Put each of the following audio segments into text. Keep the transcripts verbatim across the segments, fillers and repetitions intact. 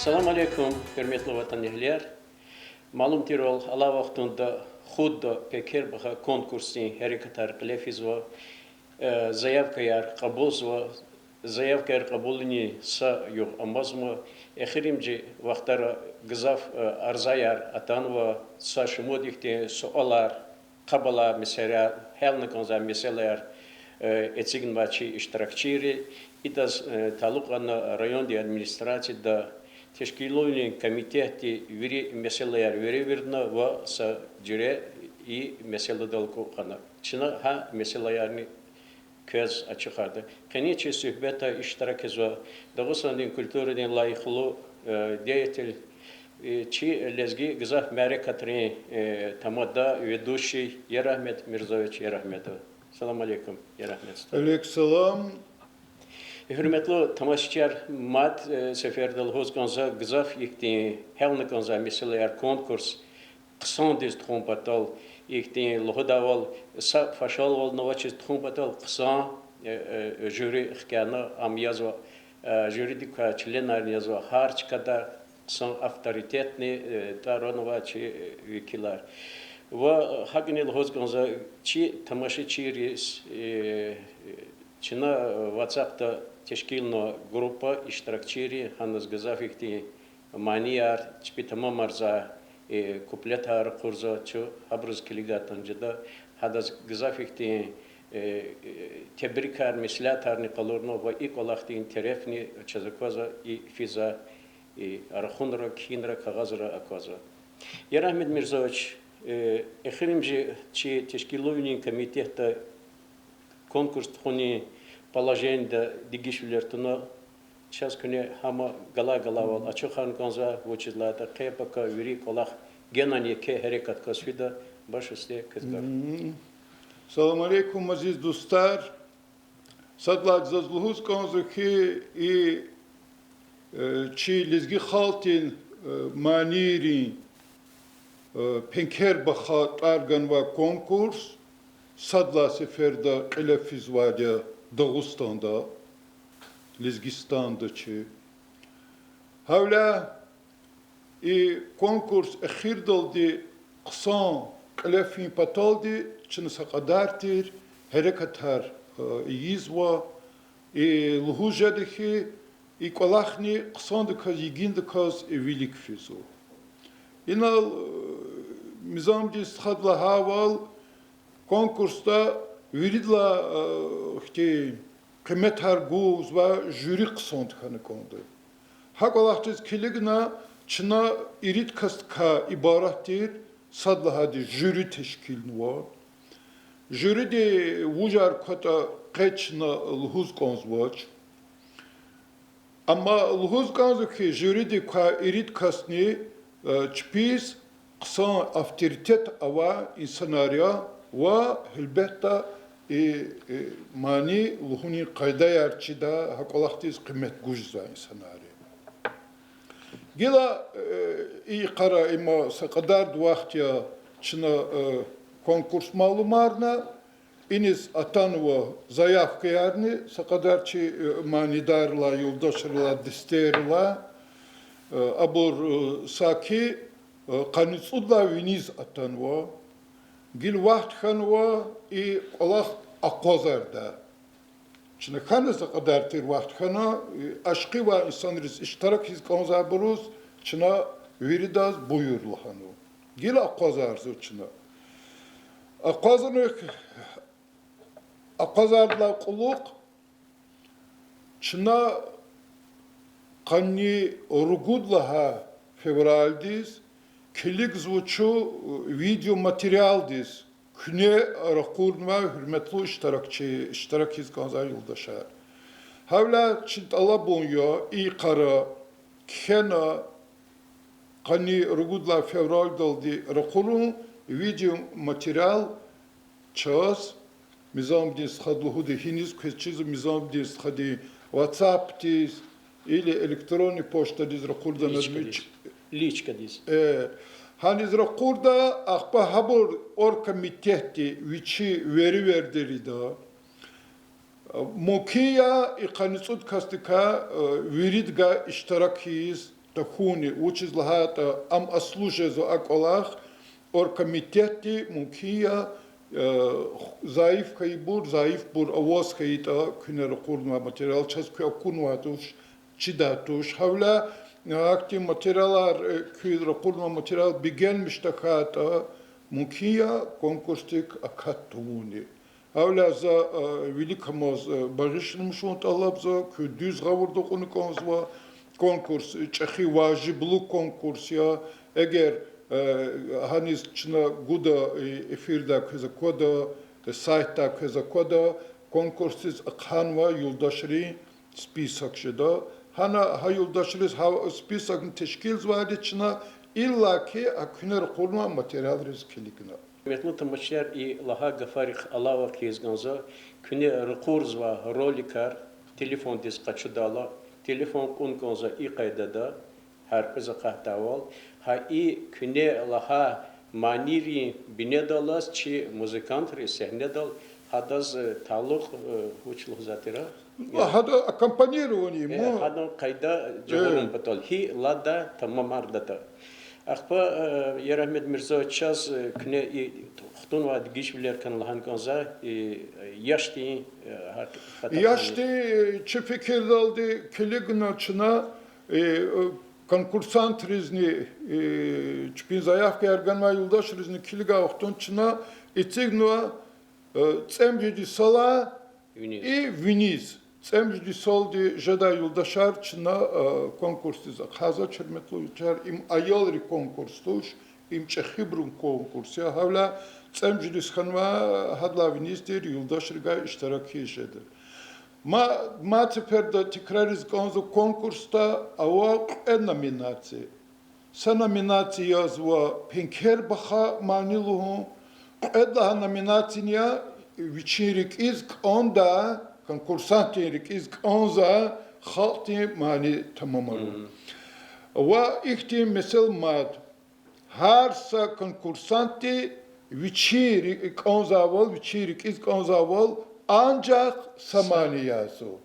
Салам алейкум, гьуьрметлу ватанэгьлияр! Малум тирвал, алай вахтунда худ Пекер Баха конкурсдин гьерекатар кьиле физва, э, заявкаяр кьабулзава, заявкаяр кьабулунин са югъ амазма, эхиримжи вахтара гзаф, э, арзаяр атанва, са шумуд ихьтин суалар, къабалай месэлаяр, гьялна кӀанзавай месэлаяр, э, эцигнавай чи иштиракчийри. Идаз, э, талукь гана райондин администрацияда, тешкилунин комитетди вири месэлаяр веревирдна ва са жуьре и месэладал кӀватӀ хьана. Чна гьа месэлаярни квез ачухарда. Къенин чи суьгьбетда иштиракзава Дагъустандин культурадин лайихлу, э, деятель, э, чи лезги гзаф мярекатрин, э, тамада, ведущий Ярагьмед Мирзоевич Ярагьмедов. Салам алейкум, Ярагьмед стха. Алейкум салам. Гьуьрметлу тамашачияр, мад, э, сеферда лугьуз кӀанзава, гзаф ихьтин гьялна кӀанзавай месэлаяр, конкурс хъсандиз тухун патал, ихьтин лугьудайвал, са фашалвални авачиз тухун патал хъсан, э, э, жюри хкяна, ам язва, э, жюридик квай членарни язва гьар чкада, хъсан авторитетни, э, тӀвар-ван авай чи, э, векилар. Ва гьакӀни лугьуз кӀанзава чи тамашачийриз, э, чна, э, WhatsApp-да тешкилнава группа, иштиракчийри, гьаниз гзаф ихьтин манияр, чпи тамамарзавай, э, куплетар ракъурзава, чун гьабуруз килигайтӀани жеда, гьадаз гзаф ихьтин, э, э, тебрикар, меслятарни къалурнава ва и кӀвалахдин терефни чаз аквазва, и физва, и рахунра, кхьинра, кагъазра аквазва. Ярагьмед Мирзоевич, э, эхиримжи чи тешкилунин комитетда конкурс тухунин положенида дегишвилер туна, чаз куьне гьам галай-галайвал ачухарна кӀанзава, вучиз лагьайтӀа къе-пака вири кӀвалах генани еке гьерекат кваз фида, башусте квез гаф. Салам алейкум, азиз дустар! Сад лагьайди заз лугьуз кӀанзава хьи, и, э, чи лезги халкьдин, э, манийрин, э, Пекер Баха тӀвар ганвай конкурс сад лагьай сеферда кьиле физвайди я Дагъустанда, Лезгистанда чи. Гьавиляй и конкурс эхирдалди хъсан кьиле фин паталди чна са кьадар тир гьерекатар, э, ийизва, и лугьуз жеда хьи, и кӀвалахни хъсандаказ, йигиндаказ вилик физва. Инал, э, Мизамдин стхади лагьайвал, конкурсда виридалай, э, ихьтин къиметар гузвай жюри хъсан хьана кӀанда. Гьа кӀвалахдиз килигна, чна ирид касдикай ибарат тир сад лагьайди жюри тешкилнава. Жюриди вужар кватӀа къе чна лугьуз кӀанзавач. Амма лугьуз кӀанзава хьи, жюриди квай ирид касни, э, чпиз хъсан авторитет авай инсанар я ва, гьелбетда, и, и мани лугьунин къайдаяр чидай, гьа кӀвалахдиз къимет гуз жезвай инсанар я. Гила, э, и йикъара има са кьадар вахт я чна, э, конкурс малумарна, иниз атанва заявкаярни са кьадар чи, э, манидаррилай, юлдашрилай, дестейрилай, э, абур, э, саки, э, къанни цӀудалай виниз атанва. Гила вахт хьанва и кӀвалах акъвазардай. Чна хьана са кьадар тир вахт хьана, э, ашкъи авай инсанриз, иштиракиз кӀанзавайбуруз чна виридаз буюр лагьанва. Гила акъвазарзава чна. Акъвазунихъ, акъвазардалай кьулухъ чна къанни ругуд лагьай февралдиз килигзава чун видеоматериалдиз, куьне ракъурнавай, гьуьрметлу иштиракчи, иштиракиз кӀанзавай юлдашар. Гьавиляй чи тӀалабун я и йикъара кхьена къанни ругуд лагьай февралдалди ракъурун видеоматериал чаз, Мизамдин стхади лугьуда, гьиниз квез чизва, Мизамдин стхадин WhatsApp-диз или электронный почтадиз ракъурда. Личкадиз. Личкадиз. Э, гьаниз ракъурда, ахпа гьабур оргкомитетди вичи веревирдирида. Мумкин я и къанни цӀуд касдикай, э, виридгай иштирак ийиз, тахьуни, вучиз лагьайтӀа ам аслу жезва а кӀвалах, оргкомитетди мумкин я, э, зайиф хьайибур, зайифбур аваз хьайитӀа, куьне ракъурнавай материал чаз куь акунвай туш, чидай туш. Гьавиляй, э, ахьтин материалар, э, куь ракъурнавай материал бегенмиш тахьайтӀа, мумкин я конкурсдик акат тавуни. Гьавиляй за, э, виликамаз, э, багъишламишун тӀалабзава, куьн дуьз гъавурда кьуна кӀанзава, конкурс, э, чӀехи важиблу конкурс я. Эгер, э, гьаниз чна гуда, э, эфирдай квез аквада, э, сайтдай квез аквада, конкурсдиз ахъанвай юлдашрин список жеда. Гьана гьа юлдашриз гьа списокни тешкилзавайди чна, иллаки а куьне ракъурнавай материалриз килигна. Гьуьрметлу тамашачияр, и лагьай гафарихъ алава хъийиз кӀанзава, куьне ракъурзавай роликар телефондиз къачудайла, телефон кьуна кӀанзава и къайдада, гьяркьуьз акъатдайвал, гьа и куьне лагьай манийрин бинедаллаз чи музыкантри сегьнедал, гьадаз, э, талукь, э, вуч лугьузвай тир, э, Гьада аккомпанирование, э, му- гьадан къайда жагъурун патал, гьи лагьайди тамамардатӀа. Ахпа, э, Ярагьмед Мирзоевич, чаз, э, куьне и хтунвай дегишвилер хьана лагьана кӀанзава, и, э, яшдин, э, гьакъикъатда. Яшди, э, чи фикирдалди килигна чна, э, э, конкурсантризни, э, чпин заявкаяр ганвай юлдашризни килигай вахтунда чна эцигнава, э, цӀемуьжуьд йисалай Виниз. И виниз. ЦӀемуьжуьд йисалди жедай юлдашар чна, э, конкурсдиз ахъайзавач, гьуьрметлу юлдашар. Им аялрин конкурс туш, им чӀехибурун конкурс я. Гьавиляй цӀемуьжуьд йис хьанвай, гьадалай виниз тир юлдашрикай иштиракиз жеда. Ма-, мад сеферда тикрариз кӀанзава, конкурсда ава кьве номинация. Са номинация язва пенкер баха мани лугьун, кьвед лагьай номинацияни я вичин рикӀиз кӀандай, конкурсантдин рикӀиз кӀанзавай халкьдин мани тамамарун. Ва ихьтин месел мад. Гьар са конкурсантди вичин ри-, кӀанзавайвал, вичин рикӀиз кӀанзавайвал анжах са мани язва.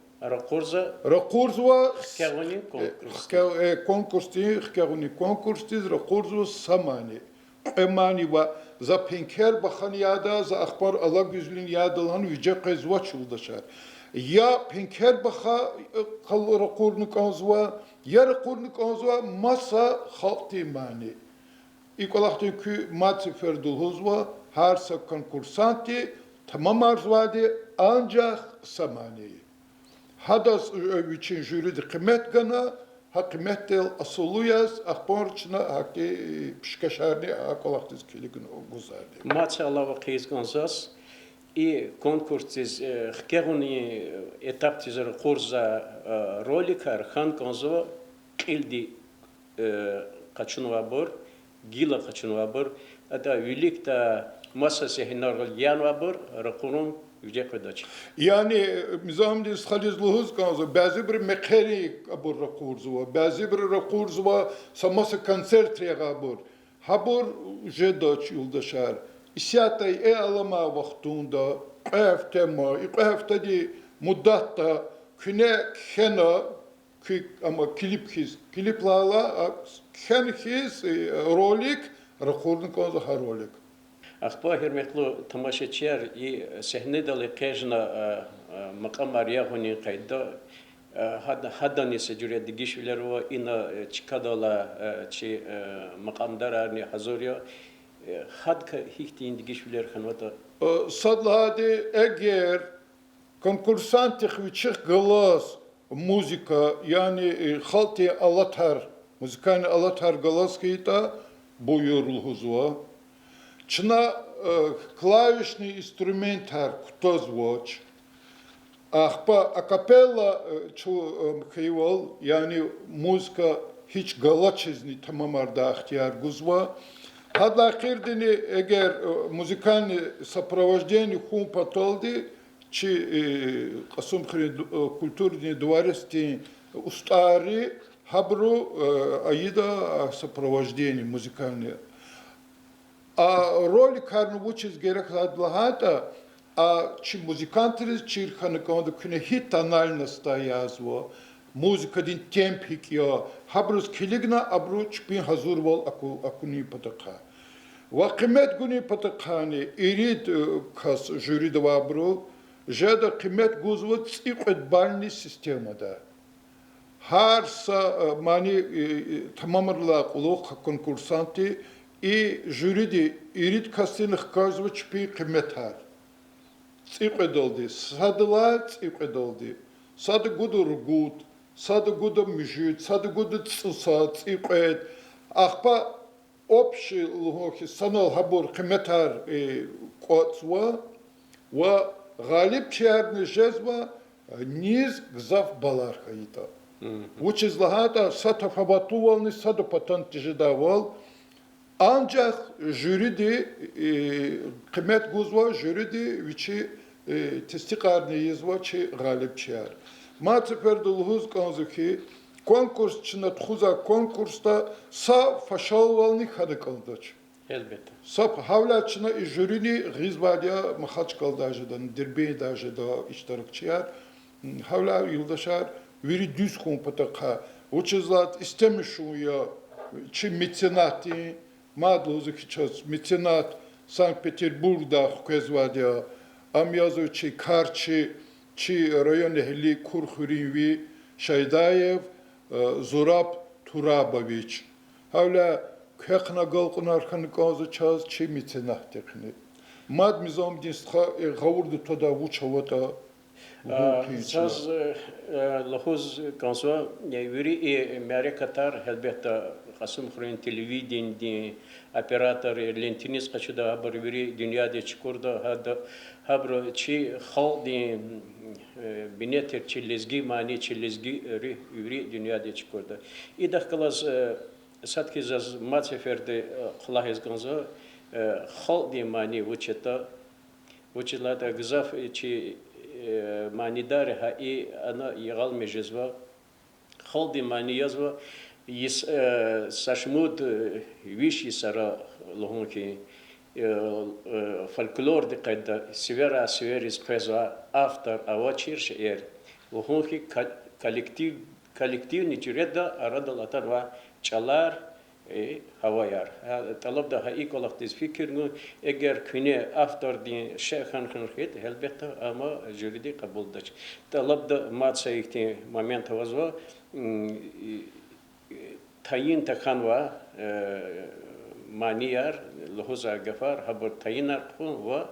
Ракъурзава хкягъунин конкурсдиз. Хке-, э, конкурсдин, хкягъунин конкурсдиз ракъурзава са мани. Кьве мани ва за пенкер бахани яда, за ахпа алагуьзлуни яда лагьана виже къвезвач, юлдашар. Я пенкер баха, э, къал-, ракъурна кӀанзава, я ракъурна кӀанзава маса халкьдин мани. И кӀвалахдин куь мад сеферда лугьузва, гьар са конкурсантди тамамарзавайди анжах са мани. Гьадаз, э, вичин жюриди къимет гана, гьа къиметдал асулу яз, ахпа чна гьахьтин, э, пишкешарни а кӀвалахдиз килигна гузвайди. Мад са алава хъийиз кӀанзава заз, и конкурсдиз, э, хкягъунин этапдиз ракъурзавай, э, роликар хьана кӀанзава кьилди э, къачунвайбур, гила къачунвайбур, атӀа виликдай маса сегьнерал янавайбур ракъурун виже къведач. Яни, э, Мизамдин стхадиз лугьуз кӀанзава, бязибуру мехъерин абур ракъурзава, бязибуру ракъурзава са маса концерт ягъайбур. Гьабур жедач, юлдашар. Исятда и аламай вахтунда, кьве гьафте ма, и кьве гьафтедин муддатда куьне кхьена, куь, амма клип хьиз, клип лагьайла, а, кхьена хьиз, э, ролик, ракъурна кӀанзава гьа ролик. Ахпа, гьуьрметлу тамашачияр, и сегьнедал экъечӀна, а, а, макьамар ягъунин къайда, а, гьада-, гьадани са жуьре дегишвилер ава, ина, э, чкадал алай, э, чи, э, макьамдарарни гьазур я. Э, гьадакай гьихьтин дегишвилер хьанватӀа? Э, сад лагьайди, эгер конкурсантдихъ вичихъ галаз музыка, яни, э, халкьдин алатар, музыкальный алатар галаз хьайитӀа, буюр лугьузва. Чна, э, клавишный инструментар кутазвач. Ахпа акапелла, э, чу, э, хьайивал, яни музыка гьич галачизни тамамардай ихтияр гузва. Гьадалай эхирдини эгер, э, музыкальный сопровождение хьун паталди, чи, э, Кьасумхуьруьн ду-, э, культурадин дворецдин устӀарри, гьабуру, э, ийида сопровождение музыкальное. А роликарни вучиз герек лагьайтӀа, а чи музыкантриз чир хьана кӀанда, куьне гьи тональностда язва, музыкадин темп гьикӀ я, гьабуруз килигна абуру чпин гьазурвал аку-, акунин патахъай. Ва къимет гунин патахъайни ирид, э, кас жюрида авайбуру жеда къимет гузва цӀикьвед баллни системада. Гьар са, э, мани, э, э, тамамарилай кьулухъ конкурсантди и жюриди ирид касдини хкажзава чпин къиметар. ЦӀикьведалди, садалай цӀикьведалди. Сада гуда ругуд, сада гуда муьжуьд, сада гуда цӀусад, цӀикьвед. Ахпа общий лугьун хьи, санал гьабур къиметар, э, кӀватӀзава ва гъалибчиярни жезва, э, низ гзаф баллар хьайитӀа. Вучиз лагьайтӀа са тафаватлувални сада патан тежедайвал, анжах жюриди, э, къимет гузва, жюриди вичи, э, тестикьарни ийизва чи гъалибчияр. Мад сеферда лугьуз кӀанзава хьи, конкурс чна тухузвай конкурсда са фашалвални хьана кӀандач. Гьелбетда. Са гьавиляй чна и жюрини гъизвайди я Махачкъаладай жеда, Дербентдай жеда иштиракчияр, гьавиляй юлдашар вири дуьз хьун патахъай. Вучиз лагьайтӀа истемишун я чи меценатдин, мад лугьузва хьи чаз меценат Санкт-Петербургдай хквезвайди я, ам язва чи карчи, чи районэгьли, Кур хуьруьнви Шайдаев, э, Зураб Турабович. Гьавиляй квехъ агалкьунар хьана кӀанзава чаз чи меценатдихъни. Мад Мизамдин стха, э, гъавурда твадай вуч аватӀа, заз, э, лугьуз кӀанзава, э, вири и мярекатар, гьелбетда, Кьасумхуьруьн телевиденидин операторри, лентиниз къачуда, гьабур вири дуьньядиз чукурда, гьада, гьабуру чи халкьдин, э, бине тир чи лезги мани, чи лезги руьгь вири дуьньядиз чукурда. Идахъ галаз, э, сад хьиз заз мад сеферда, э, хълагьиз кӀанзава, э, халкьдин мани вуч ятӀа, вучиз лагьайтӀа гзаф чи, э, манидарри гьа и ана ягъалмиш жезва. Халкьдин мани язва, йис-, э, са шумуд, э, виш йисара лугьун хьи, э, э, фольклордин къайдада сивера сивериз къвезвай автор авачир шейэр. Лугьун хьи, ко-, коллектив, коллективный жуьреда арадал атанвай чӀалар, э, гьаваяр. Гьа, тӀалабда гьа и кӀвалахдиз фикир гун, эгер куьне автордин шей хьана хьайитӀа, гьелбетда, ам жюриди кьабулдач. ТӀалабда мад са ихьтин момент авазва, м, и, и, тайин тахьанвай, э, манияр, лугьузвай гафар, гьабур тайинар хъувун ва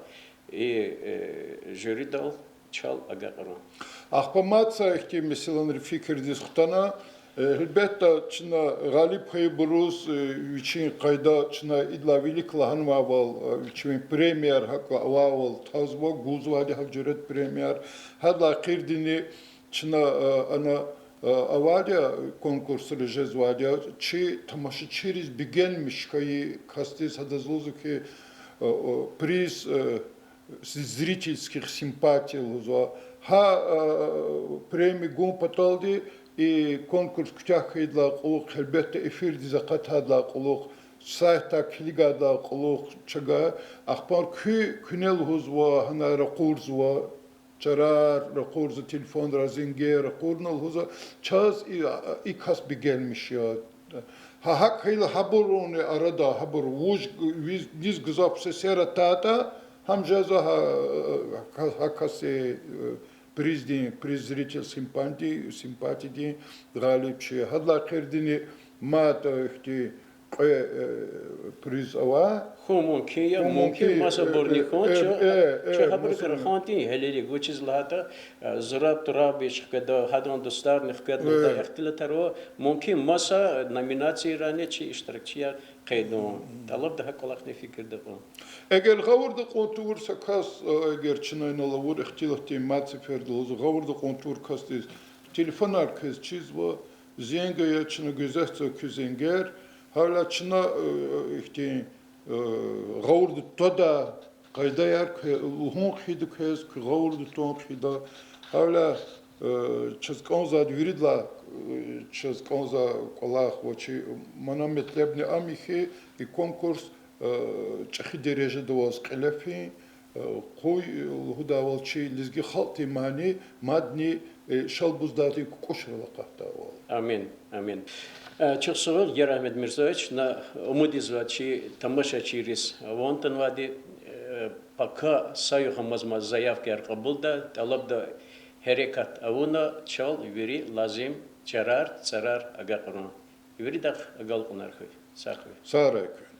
и, э, жюридал чал агакьарун. Ахпа мад са ихьтин месэланри фикирдиз хтана, э, гьелбетда, чна гъалиб хьайибуруз, э, вичин къайда чна идалай вилик лагьанвайвал, э, вичивин премияр гьакӀ авайвал тазва, гузвайди гьа жуьрет премияр. Гьадалай гъейри чна, э, ана, э, авайди я, конкурсра жезвайди я, чи тамашачийриз бегенмиш хьайи касдиз, гьадаз лугьузва хьи, э, э, приз, э, зрительских симпатий лугьузва. Гьа, э, премия гун паталди и конкурс куьтягь хьайидалай кьулухъ, гьелбетда, эфирдиз акъатайдалай кьулухъ, сайтдай килигайдалай кьулухъ чагай, ахпа куь, куьне лугьузва, гьана ракъурзава, чарар ракъурзава, телефонрай зенгер ракъурна лугьузва, чаз и, и кас бегенмиш я. Гьа, гьакӀ хьайила гьабуруни арада, гьабур вуж, виз, низ гзаф сесер атайтӀа, гьам жезва гьа, гьа каси, э, приздин, приз зрительских симпатий, симпатиядин гъалибчи. Гьадалай гъейри мад ихьтин кьве, э, приз ава. Хьун мумкин я, хьун мумкин мумкин, масабурни, э, хьун, э, ча, э, ча э, гьабурукай маса- раханди гьелелиг, вучиз лагьайтӀа, э, Зураб Турабович хкведа, гьадан дустарни хкведа, э, лугьудай ихтилатар ава, мумкин маса номинацийрани чи иштиракчияр къейдун. ТӀалабда гьа кӀвалахни фикирда кьун. Эгер гъавурда кьун тавур са кас, э, эгер чна инал авур ихтилатдин мад сеферда лугьуз, гъавурда кьун тавур касдиз телефонар квез чизва, зенг ая, чна гуьзетзава куь зенгер, гьавиляй чна, э, ихьтин, э, гъавурда твадай къайдаяр квез лугьун хъийида, квез куь гъавурда тун хъийида, гьавиляй, э, чаз кӀанзавайди виридалай, э, чаз кӀанзавай кӀвалах ва чи мана метлебни ам я хьи, и конкурс, э, чӀехи дережада аваз кьиле фин, э, къуй, э, лугьудайвал, чи лезги халкьдин мани мадни Шалбуздайди кукӀушрал акъатдайвал. Амин, амин. Чухсагъул, Ярагъмет Мирзоевич, на умуд ийизва чи тамашачийриз ван тунвайди, пака са югъ амазма заявкаяр кьабулда, тӀалабда гьерекат авуна чал вири лазим чарар, цӀарар агакьарун. Виридахъ агалкьунар хьуй, сагърай. Сагърай куьн.